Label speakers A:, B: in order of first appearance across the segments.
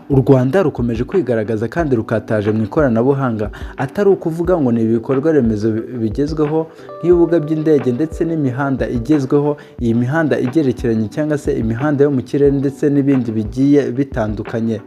A: U Rwanda rukomeje kwigaragaza kandi rukataje mu ikoranabuhanga, atari ukuvuga ngo ni ibikorwa remezo bigezweho nk'ibibuga by'indege ndetse n'imihanda igezweho, iyi mihanda igerekeranye cyangwa se imihanda yo mu kirere ndetse n'ibindi bigiye bitandukanye.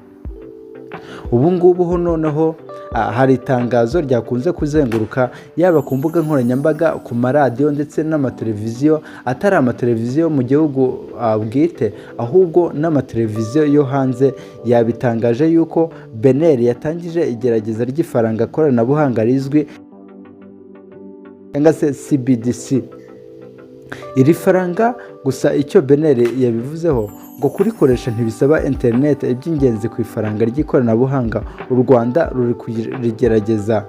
A: Ubu ngubu ho noneho hari itangazo ryakunze kuzenguruka yaba ku mbuga nkoranyambaga, ku maradiyo ndetse n'amateleviziyo, atari amateleviziyo mu gihugu bwite, ahubwo n'amateleviziyo yo hanze yabitangaje yuko BNR yatangije igerageza ry'ifaranga koranabuhanga rizwi cyangwa se CBDC. Iri faranga gusa, icyo BNR yabivuzeho ngo kurikoresha ntibisaba interineti, iby'ingenzi ku ifaranga ry'ikoranabuhanga u Rwanda ruri kurigerageza.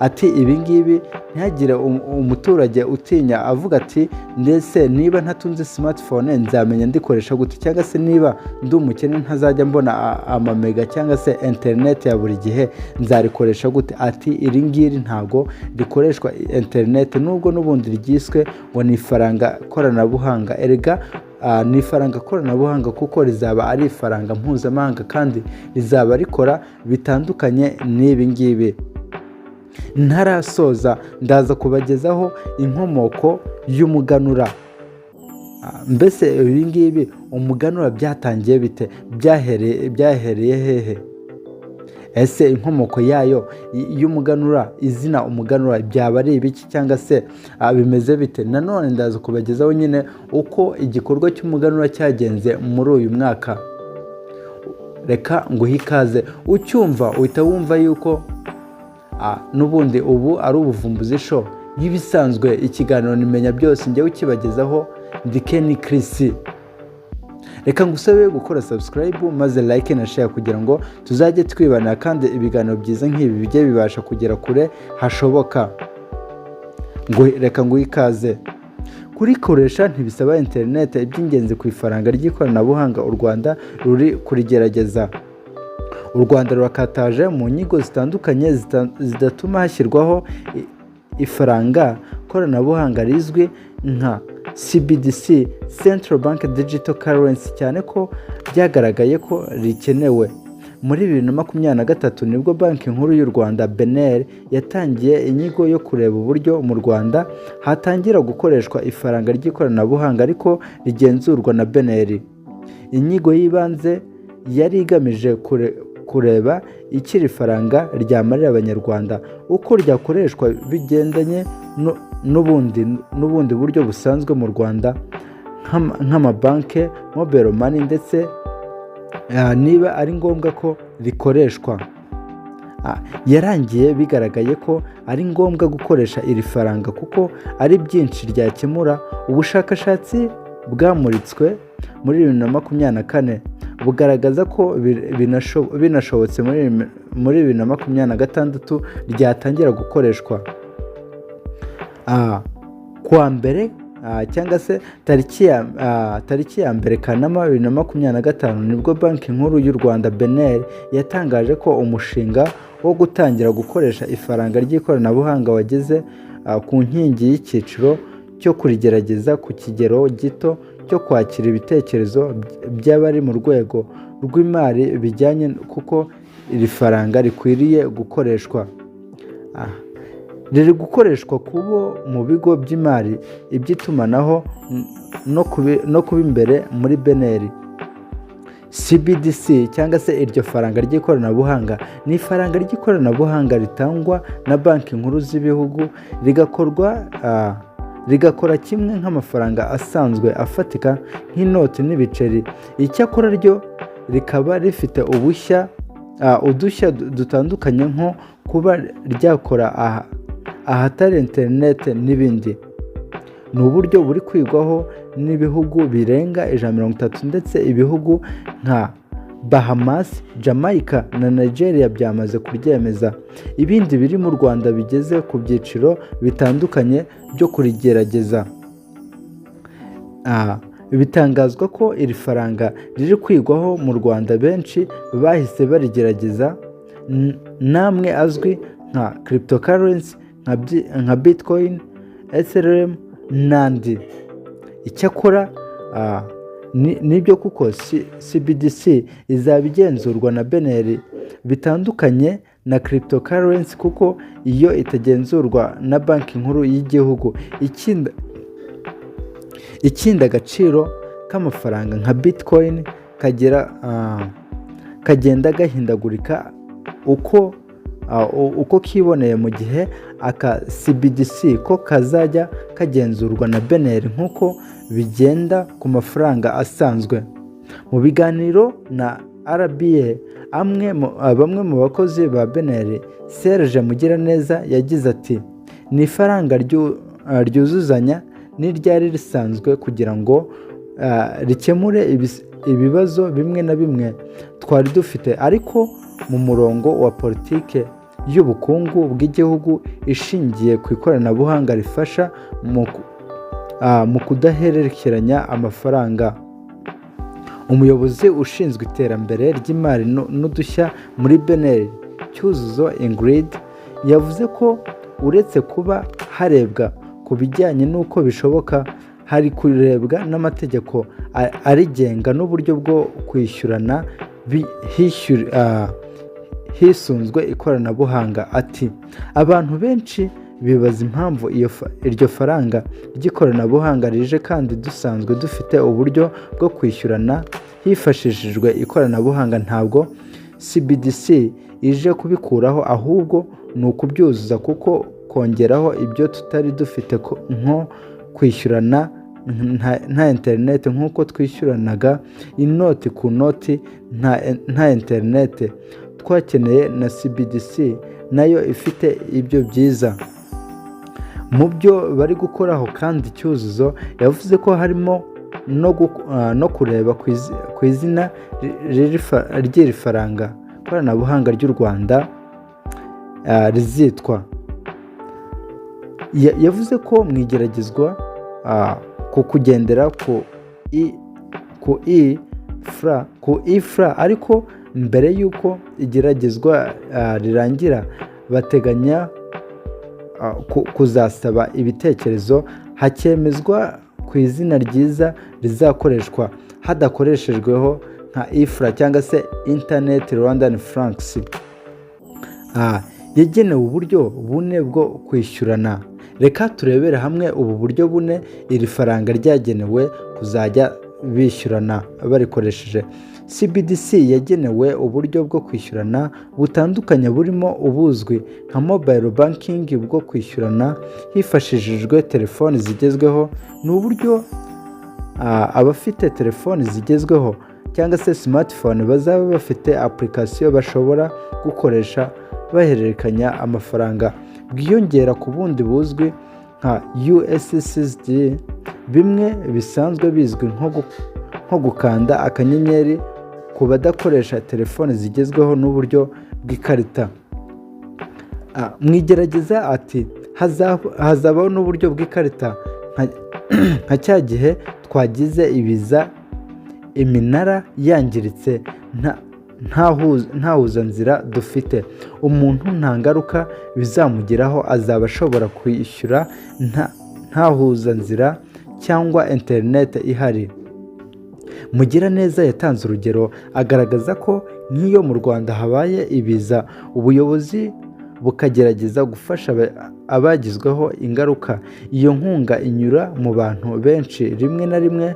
A: Ati ibi ngibi ntihagire umuturage utinya avuga ati: "Ndetse niba ntatunze smartphone nzamenya ndikoresha gute? Cyangwa se niba ndi umukene ntazajya mbona amamega cyangwa se interineti ya buri gihe, nzarikoresha gute?" Ati iri ngiri ntago rikoreshwa interineti, nubwo n'ubundi ryiswe ngo ni ifaranga koranabuhanga. Erega ni ifaranga koranabuhanga kuko rizaba ari ifaranga mpuzamahanga kandi rizaba rikora bitandukanye n'ibi ngibi. Ntarasoza, ndaza kubagezaho inkomoko y'umuganura. Mbese ibi ngibi, umuganura byatangiye bite? Byahereye hehe? Ese inkomoko yayo y'umuganura, izina umuganura byaba ari ibiki cyangwa se bimeze bite? Nanone ndaza kubagezaho nyine uko igikorwa cy'umuganura cyagenze muri uyu mwaka. Reka nguhe ikaze. Ucyumva uhita wumva yuko n'ubundi ubu ari Ubuvumbuzi Show. Nk'ibisanzwe, ikiganiro nimenya byose, njyewe ukibagezaho ndi Ken Chris. Reka ngusabe gukora subscribe maze like na share kugira ngo tuzajye twibanira kandi ibiganiro byiza nk'ibi bijye bibasha kugera kure hashoboka. Ngo reka nguhe ikaze. Kurikoresha ntibisaba interineti, iby'ingenzi ku ifaranga ry'ikoranabuhanga u Rwanda ruri kurigerageza. U Rwanda rurakataje mu nyigo zitandukanye zidatuma hashyirwaho ifaranga koranabuhanga rizwi nka CBDC, Central Bank Digital Currency, cyane ko byagaragaye ko rikenewe. Muri 2023 nibwo Banki Nkuru y'u Rwanda, BNR, yatangiye inyigo yo kureba uburyo mu Rwanda hatangira gukoreshwa ifaranga ry'ikoranabuhanga ariko rigenzurwa na BNR. Inyigo y'ibanze yari igamije kureba icyo iri faranga ryamarira Abanyarwanda, uko ryakoreshwa bigendanye n'ubundi buryo busanzwe mu Rwanda nk'amabanki, mobile money, ndetse niba ari ngombwa ko rikoreshwa. Yarangiye bigaragaye ko ari ngombwa gukoresha iri faranga kuko ari byinshi ryakemura. Ubushakashatsi bwamuritswe muri 2024 bugaragaza ko binashobotse muri 2026 ryatangira gukoreshwa. Kuwa mbere cyangwa se tariki ya 1 Kanama 2025 nibwo Banki Nkuru y'u Rwanda, BNR, yatangaje ko umushinga wo gutangira gukoresha ifaranga ry'ikoranabuhanga wageze ku nkingi y'icyiciro cyo kurigerageza ku kigero gito cyo kwakira ibitekerezo by'abari mu rwego rw'imari bijyanye kuko iri faranga rikwiriye gukoreshwa. Riri gukoreshwa kubo mu bigo by'imari, iby'itumanaho no kuba imbere muri BNR. CBDC cyangwa se iryo faranga ry'ikoranabuhanga ni ifaranga ry'ikoranabuhanga ritangwa na banki nkuru z'ibihugu, rigakora kimwe nk'amafaranga asanzwe afatika nk'inoti n'ibiceri. Icyakora ryo rikaba rifite udushya dutandukanye nko kuba ryakora ahatari interineti n'ibindi. Ni uburyo buri kwigwaho n'ibihugu birenga 130, ndetse ibihugu nka Bahamas, Jamaica na Nigeria byamaze kuryemeza. Ibindi biri mu Rwanda bigeze ku byiciro bitandukanye byo kurigerageza. Bitangazwa ko iri faranga riri kwigwaho mu Rwanda, benshi bahise barigerageza namwe azwi nka cryptocurrency nka Bitcoin, Ethereum n'andi. Icyakora Nibyo kuko CBDC izaba igenzurwa na BNR, bitandukanye na cryptocurrency kuko iyo itagenzurwa na Banki Nkuru y'Igihugu. Ikindi, agaciro k'amafaranga nka Bitcoin kagenda gahindagurika uko kiboneye, mu gihe aka CBDC ko kazajya kagenzurwa na BNR nk'uko bigenda ku mafaranga asanzwe. Mu biganiro na RBA, bamwe mu bakozi ba BNR, Serge Mugiraneza, yagize ati: "Ni ifaranga ryuzuzanya n'iryari risanzwe kugira ngo rikemure ibibazo bimwe na bimwe twari dufite, ariko mu murongo wa politike y'ubukungu bw'igihugu ishingiye ku ikoranabuhanga rifasha mu kudahererekanya amafaranga." Umuyobozi ushinzwe iterambere ry'imari n'udushya muri BNR, Cyuzuzo Ingrid, yavuze ko uretse kuba harebwa ku bijyanye n'uko bishoboka, hari kurebwa n'amategeko arigenga n'uburyo bwo kwishyurana hisunzwe ikoranabuhanga. Ati: "Abantu benshi bibaza impamvu iryo faranga ry'ikoranabuhanga rije kandi dusanzwe dufite uburyo bwo kwishyurana hifashishijwe ikoranabuhanga. Ntabwo CBDC ije kubikuraho, ahubwo ni ukubyuzuza, kuko kongeraho ibyo tutari dufite nko kwishyurana nta interineti, nk'uko twishyuranaga inoti ku noti nta interineti. Twakeneye na CBDC nayo ifite ibyo byiza." Mu byo bari gukoraho kandi, Cyuzuzo yavuze ko harimo no kureba ku izina ry'iri faranga koranabuhanga ry'u Rwanda rizitwa. Yavuze ko mu igeragezwa ku kugendera ku i fra ku ifra, ariko mbere y'uko igeragezwa rirangira bateganya kuzasaba ibitekerezo, hakemezwa ku izina ryiza rizakoreshwa hadakoreshejweho nka ifra cyangwa se Internet Rwandan Francs. Yagenewe uburyo bune bwo kwishyurana. Reka turebere hamwe ubu buryo bune iri faranga ryagenewe kuzajya bishyurana barikoresheje. CBDC yagenewe uburyo bwo kwishyurana butandukanye, burimo ubuzwi nka mobile banking bwo kwishyurana hifashishijwe telefoni zigezweho. Ni uburyo abafite telefoni zigezweho cyangwa se smartphone bazaba bafite application bashobora gukoresha bahererekanya amafaranga, bwiyongera ku bundi buzwi nka USSD, bimwe bisanzwe bizwi nko gukanda akanyenyeri ku badakoresha telefoni zigezweho, n'uburyo bw'ikarita. Mu igerageza, ati: "Hazabaho n'uburyo bw'ikarita nka cya gihe twagize ibiza, iminara yangiritse, nta huzanzira dufite. Umuntu nta ngaruka bizamugiraho, azaba ashobora kwishyura nta huzanzira cyangwa interineti ihari." Mugiraneza yatanze urugero agaragaza ko nk'iyo mu Rwanda habaye ibiza, ubuyobozi bukagerageza gufasha abagizweho ingaruka, iyo nkunga inyura mu bantu benshi, rimwe na rimwe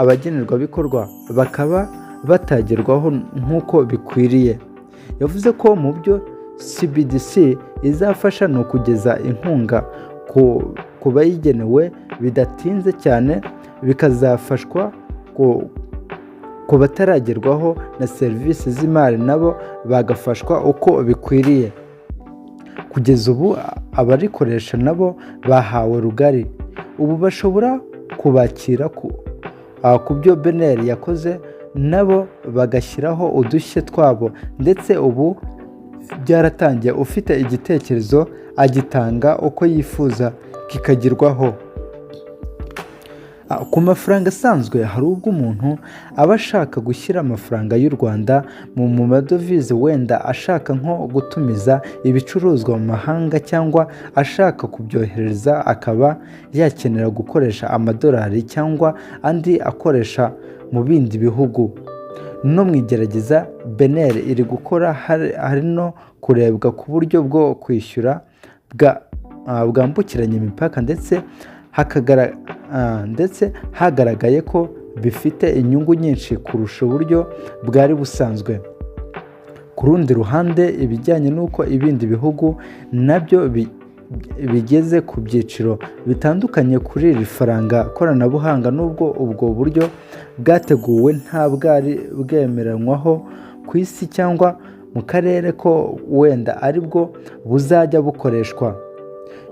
A: abagenerwabikorwa bakaba batagerwaho nk'uko bikwiriye. Yavuze ko mu byo CBDC izafasha ni ukugeza inkunga ku bayigenewe bidatinze cyane, bikazafashwa ku bataragerwaho na serivisi z'imari, nabo bagafashwa uko bikwiriye. Kugeza ubu abarikoresha nabo bahawe rugari, ubu bashobora kubakira ku byo BNR yakoze, nabo bagashyiraho udushya twabo. Ndetse ubu byaratangiye, ufite igitekerezo agitanga uko yifuza kikagirwaho. Ku mafaranga asanzwe, hari ubwo umuntu aba ashaka gushyira amafaranga y'u Rwanda mu madovize, wenda ashaka nko gutumiza ibicuruzwa mu mahanga cyangwa ashaka kubyohereza, akaba yakenera gukoresha amadolari cyangwa andi akoresha mu bindi bihugu. No mu igerageza BNR iri gukora, hari no kurebwa ku buryo bwo kwishyura bwambukiranya imipaka, ndetse hagaragaye ko bifite inyungu nyinshi kurusha uburyo bwari busanzwe. Ku rundi ruhande, ibijyanye n'uko ibindi bihugu nabyo bigeze ku byiciro bitandukanye kuri iri faranga koranabuhanga, nubwo ubwo buryo bwateguwe nta bwari bwemeranywaho ku isi cyangwa mu karere ko wenda aribwo buzajya bukoreshwa.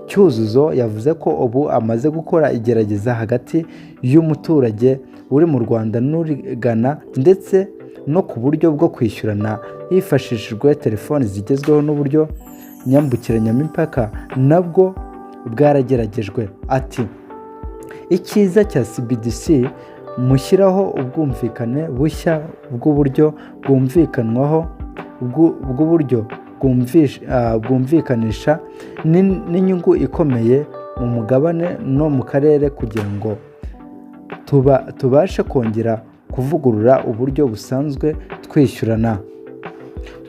A: Cyuzuzo yavuze ko ubu amaze gukora igerageza hagati y'umuturage uri mu Rwanda n'uri Ghana, ndetse no ku buryo bwo kwishyurana hifashishijwe telefoni zigezweho n'uburyo nyambukiranyamipaka nabwo bwarageragejwe. Ati: "Icyiza cya CBDC, mushyiraho ubwumvikane bushya bw'uburyo bwumvikanwaho, bw'uburyo bwumvikanisha n'inyungu ikomeye mu mugabane no mu karere, kugira ngo tubashe kongera kuvugurura uburyo busanzwe twishyurana."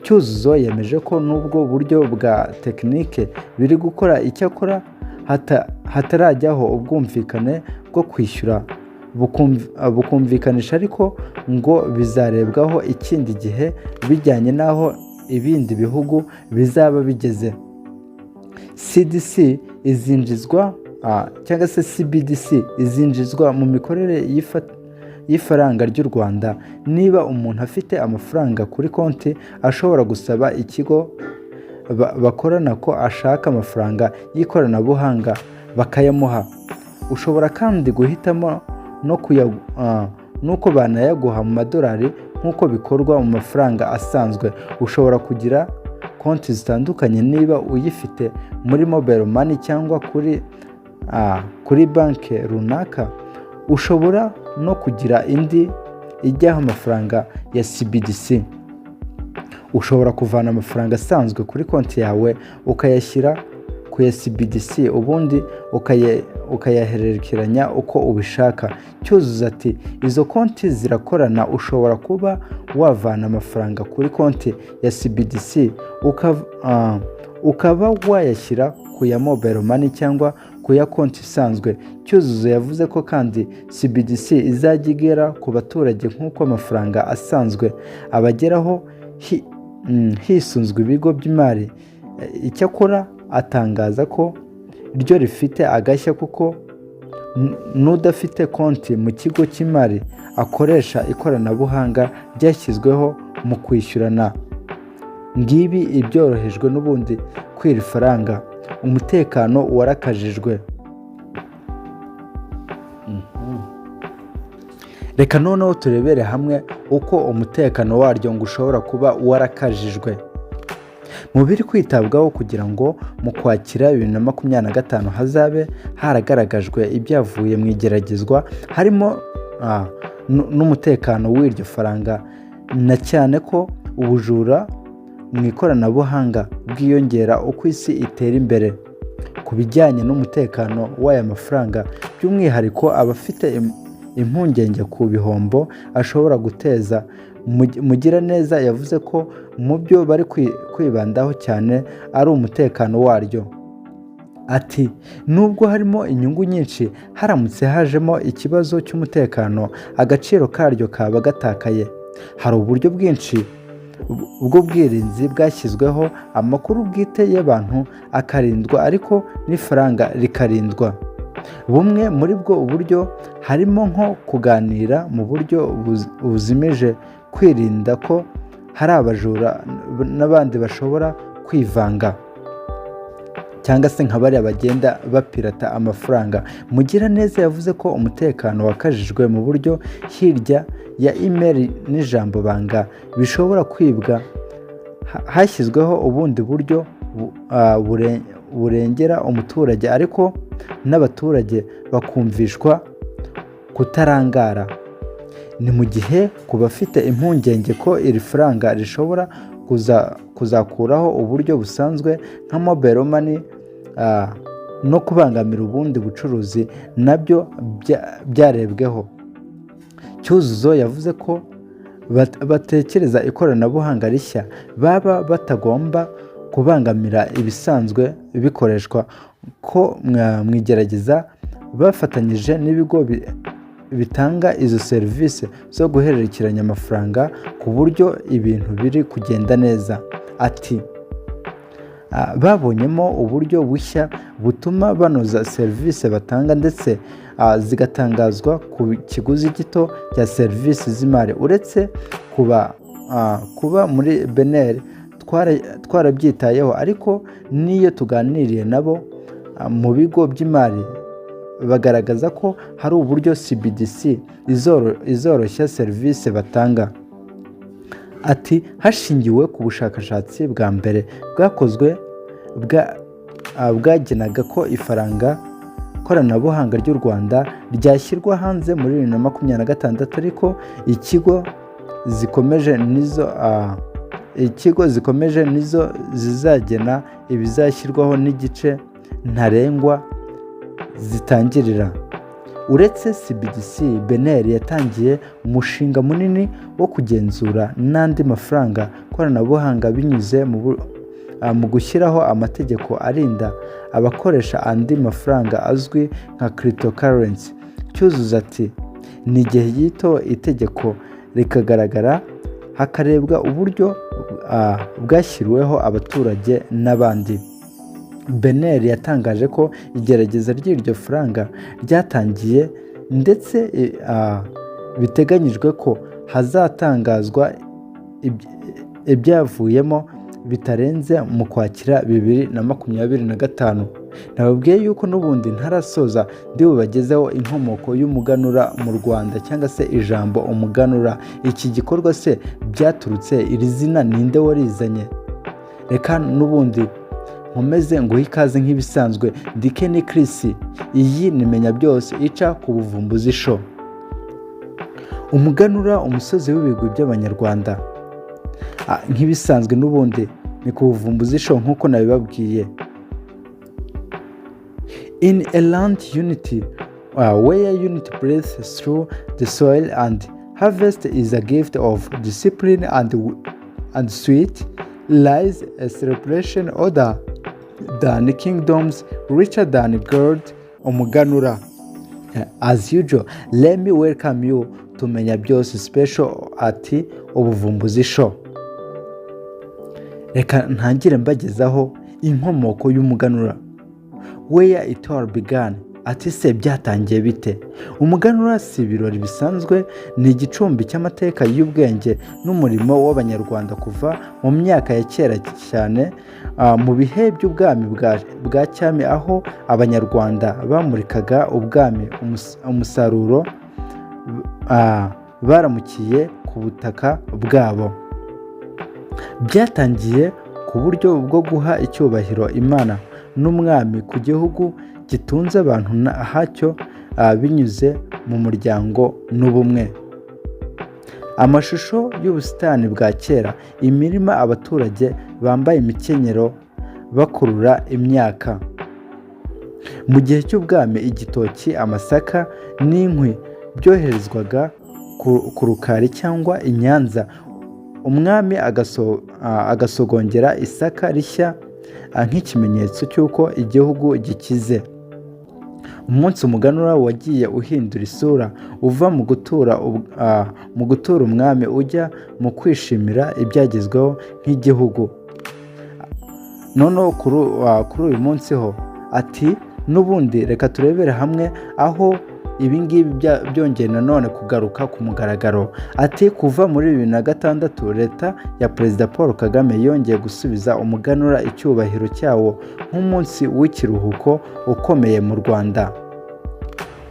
A: Cyuzuzo yemeje ko n'ubwo buryo bwa tekinike biri gukora, icyakora hatarajyaho ubwumvikane bwo kwishyura bukumvikanisha, ariko ngo bizarebwaho ikindi gihe bijyanye n'aho ibindi bihugu bizaba bigeze. CDC izinjizwa cyangwa se CBDC izinjizwa mu mikorere y'ifaranga ry'u Rwanda. Niba umuntu afite amafaranga kuri konti, ashobora gusaba ikigo bakorana ko ashaka amafaranga y'ikoranabuhanga, bakayamuha. Ushobora kandi guhitamo no n'uko banayaguha mu madolari nk'uko bikorwa mu mafaranga asanzwe. Ushobora kugira konti zitandukanye, niba uyifite muri mobile money cyangwa kuri banki runaka, ushobora no kugira indi ijyaho amafaranga ya CBDC. Ushobora kuvana amafaranga asanzwe kuri konti yawe ukayashyira ku ya CBDC, ubundi ukayahererekanya uko ubishaka. Cyuzuzo ati: "Izo konti zirakorana. Ushobora kuba wavana amafaranga kuri konti ya CBDC ukaba wayashyira ku ya mobile money cyangwa ku ya konti isanzwe." Cyuzuzo yavuze ko kandi CBDC izajya igera ku baturage nk'uko amafaranga asanzwe abageraho, hisunzwe ibigo by'imari. Icyakora atangaza ko ryo rifite agashya, kuko n'udafite konti mu kigo cy'imari akoresha ikoranabuhanga ryashyizweho mu kwishyurana. Ngibi ibyorohejwe n'ubundi kw'iri faranga, umutekano warakajijwe. Reka noneho turebere hamwe uko umutekano waryo ngo ushobora kuba warakajijwe. Mu biri kwitabwaho kugira ngo mu Kwakira 2025 hazabe haragaragajwe ibyavuye mu igeragezwa, harimo n'umutekano w'iryo faranga, na cyane ko ubujura mu ikoranabuhanga bwiyongera uko isi itera imbere. Ku bijyanye n'umutekano w'aya mafaranga, by'umwihariko abafite impungenge ku bihombo ashobora guteza, Mugiraneza yavuze ko mu byo bari kwibandaho cyane ari umutekano waryo. Ati: "Nubwo harimo inyungu nyinshi, haramutse hajemo ikibazo cy'umutekano, agaciro karyo kaba gatakaye. Hari uburyo bwinshi bw'ubwirinzi bwashyizweho, amakuru bwite y'abantu akarindwa, ariko n'ifaranga rikarindwa. Bumwe muri bwo buryo harimo nko kuganira mu buryo buzimije, kwirinda ko hari abajura n'abandi bashobora kwivanga, cyangwa se nka bariya bagenda bapirata amafaranga." Mugiraneza yavuze ko umutekano wakajijwe mu buryo hirya ya imeri n'ijambo banga bishobora kwibwa, hashyizweho ubundi buryo burengera umuturage, ariko n'abaturage bakumvishwa kutarangara. Ni mu gihe ku bafite impungenge ko iri faranga rishobora kuzakuraho uburyo busanzwe nka mobile money no kubangamira ubundi bucuruzi, nabyo byarebweho. Cyuzuzo yavuze ko batekereza ikoranabuhanga rishya baba batagomba kubangamira ibisanzwe bikoreshwa, ko mu igerageza bafatanyije n'ibigo bitanga izo serivisi zo guhererekanya amafaranga ku buryo ibintu biri kugenda neza. Ati "Babonyemo uburyo bushya butuma banoza serivisi batanga, ndetse zigatangazwa ku kiguzi gito cya serivisi z'imari. Uretse kuba muri BNR twarabyitayeho, ariko n'iyo tuganiriye nabo mu bigo by'imari bagaragaza ko hari uburyo CBDC izoroshya serivisi batanga." Ati "Hashingiwe ku bushakashatsi bwa mbere bwakozwe bwagenaga ko ifaranga koranabuhanga ry'u Rwanda ryashyirwa hanze muri 2026, ariko ikigo zikomeje nizo zizagena ibizashyirwaho n'igice ntarengwa zitangirira." Uretse CBDC, BNR yatangiye umushinga munini wo kugenzura n'andi mafaranga koranabuhanga binyuze mu gushyiraho amategeko arinda abakoresha andi mafaranga azwi nka cryptocurrency. Cyuzuzo ati "Ni igihe gito itegeko rikagaragara, hakarebwa uburyo bwashyiriweho abaturage n'abandi." BNR yatangaje ko igerageza ry'iryo faranga ryatangiye, ndetse biteganyijwe ko hazatangazwa ibyavuyemo bitarenze mu Kwakira 2025. Nababwiye yuko n'ubundi ntarasoza ndi bubagezeho inkomoko y'umuganura mu Rwanda, cyangwa se ijambo umuganura. Iki gikorwa se byaturutse, iri zina ninde warizanye? Reka n'ubundi nkomeze nguhe ikaze nk'ibisanzwe. Ndi Ken Chris, iyi ni Menya Byose ica ku Buvumbuzi Show. Umuganura, umusozi w'ibigwi by'Abanyarwanda. Nk'ibisanzwe n'ubundi ni ku Buvumbuzi Show nk'uko nabibabwiye. In a land unity where unity breathes through the soil and harvest is a gift of discipline and sweet, lies a celebration older than kingdoms, richer than gold, Umuganura. As usual, let me welcome you to Menya Byose special at Ubuvumbuzi Show. Reka ntangire mbagezaho inkomoko y'umuganura, where it all began. Ati se byatangiye bite? Umuganura si ibirori bisanzwe, ni igicumbi cy'amateka y'ubwenge n'umurimo w'Abanyarwanda kuva mu myaka ya kera cyane, mu bihe by'ubwami bwa cyami, aho Abanyarwanda bamurikaga ubwami umusaruro baramukiye ku butaka bwabo. Byatangiye ku buryo bwo guha icyubahiro Imana n'umwami ku gihugu gitunze abantu hacyo binyuze mu muryango n'ubumwe. Amashusho y'ubusitani bwa kera, imirima, abaturage bambaye imikenyero bakurura imyaka. Mu gihe cy'ubwami, igitoki, amasaka n'inkwi byoherezwaga ku Rukari cyangwa i Nyanza, umwami agasogongera isaka rishya nk'ikimenyetso cy'uko igihugu gikize. Umunsi umuganura wagiye uhindura isura, uva mu gutura umwami ujya mu kwishimira ibyagezweho nk'igihugu. Noneho kuri uyu munsi ho, ati n'ubundi reka turebere hamwe aho ibi ngibi byongeye nanone kugaruka ku mugaragaro. Ati kuva muri 2006, leta ya Perezida Paul Kagame yongeye gusubiza umuganura icyubahiro cyawo nk'umunsi w'ikiruhuko ukomeye mu Rwanda.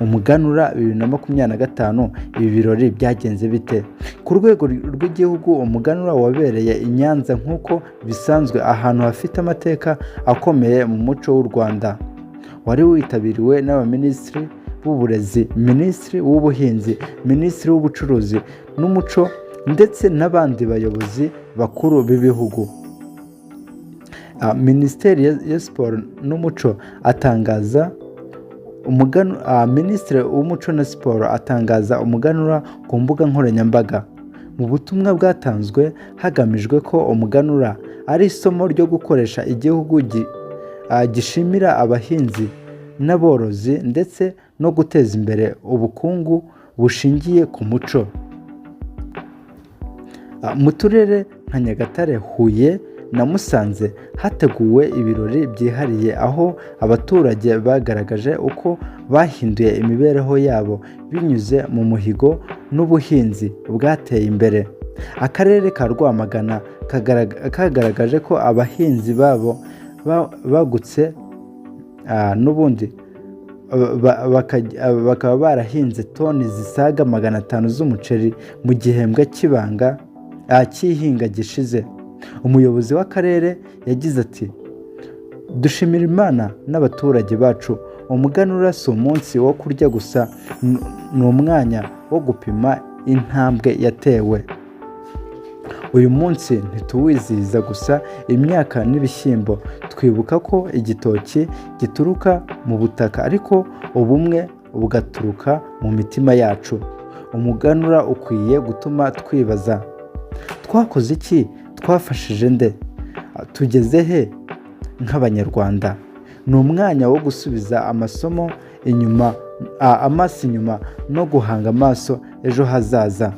A: Umuganura 2025, ibi birori byagenze bite? Ku rwego rw'igihugu, umuganura wabereye i Nyanza nk'uko bisanzwe, ahantu hafite amateka akomeye mu muco w'u Rwanda. Wari witabiriwe n'abaminisitiri w'uburezi, Minisitiri w'ubuhinzi, Minisitiri w'ubucuruzi n'umuco ndetse n'abandi bayobozi bakuru b'ibihugu. Minisiteri ya Siporo n'Umuco atangaza, Minisitiri w'Umuco na Siporo atangaza umuganura ku mbuga nkoranyambaga. Mu butumwa bwatanzwe, hagamijwe ko umuganura ari isomo ryo gukoresha igihugu, gishimira abahinzi n'aborozi ndetse no guteza imbere ubukungu bushingiye ku muco. Mu turere nka Nyagatare, Huye na Musanze hateguwe ibirori byihariye, aho abaturage bagaragaje uko bahinduye imibereho yabo binyuze mu muhigo n'ubuhinzi bwateye imbere. Akarere ka Rwamagana kagaragaje ko abahinzi babo bagutse n'ubundi bakaba barahinze toni zisaga 500 z'umuceri mu gihembwe cy'ibanga cy'ihinga gishize. Umuyobozi w'akarere yagize ati: "Dushimira Imana n'abaturage bacu. Umuganura si umunsi wo kurya gusa, ni umwanya wo gupima intambwe yatewe. Uyu munsi ntituwizihiza gusa imyaka n'ibishyimbo, twibuka ko igitoki gituruka mu butaka ariko ubumwe bugaturuka mu mitima yacu. Umuganura ukwiye gutuma twibaza: twakoze iki? Twafashije nde? Tugeze he nk'Abanyarwanda? Ni umwanya wo gusubiza amasomo inyuma, amaso inyuma no guhanga amaso ejo hazaza.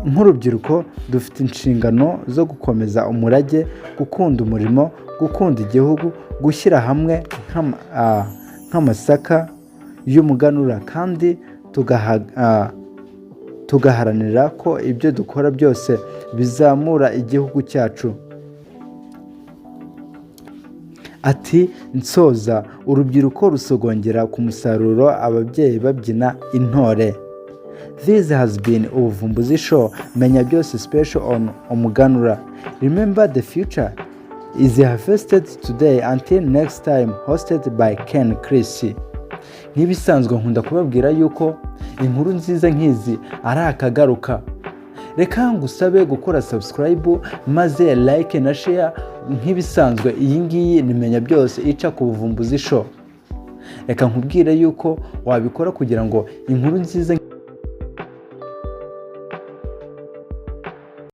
A: Nk'urubyiruko dufite inshingano zo gukomeza umurage, gukunda umurimo, gukunda igihugu, gushyira hamwe nk'amasaka y'umuganura kandi tugaharanira ko ibyo dukora byose bizamura igihugu cyacu." Ati: "Nsoza, urubyiruko rusogongera ku musaruro, ababyeyi babyina intore." This has been Ubuvumbuzi Show, Menya Byose special on Umuganura. Remember, the future is harvested today. Until next time, hosted by Ken Chris. Nk'ibisanzwe, nkunda kubabwira yuko inkuru nziza nk'izi ari akagaruka. Reka ngusabe gukora subscribe, maze like na share. Nk'ibisanzwe, iyi ngiyi ni Menya Byose ica ku Buvumbuzi Show. Reka nkubwire yuko wabikora kugira ngo inkuru nziza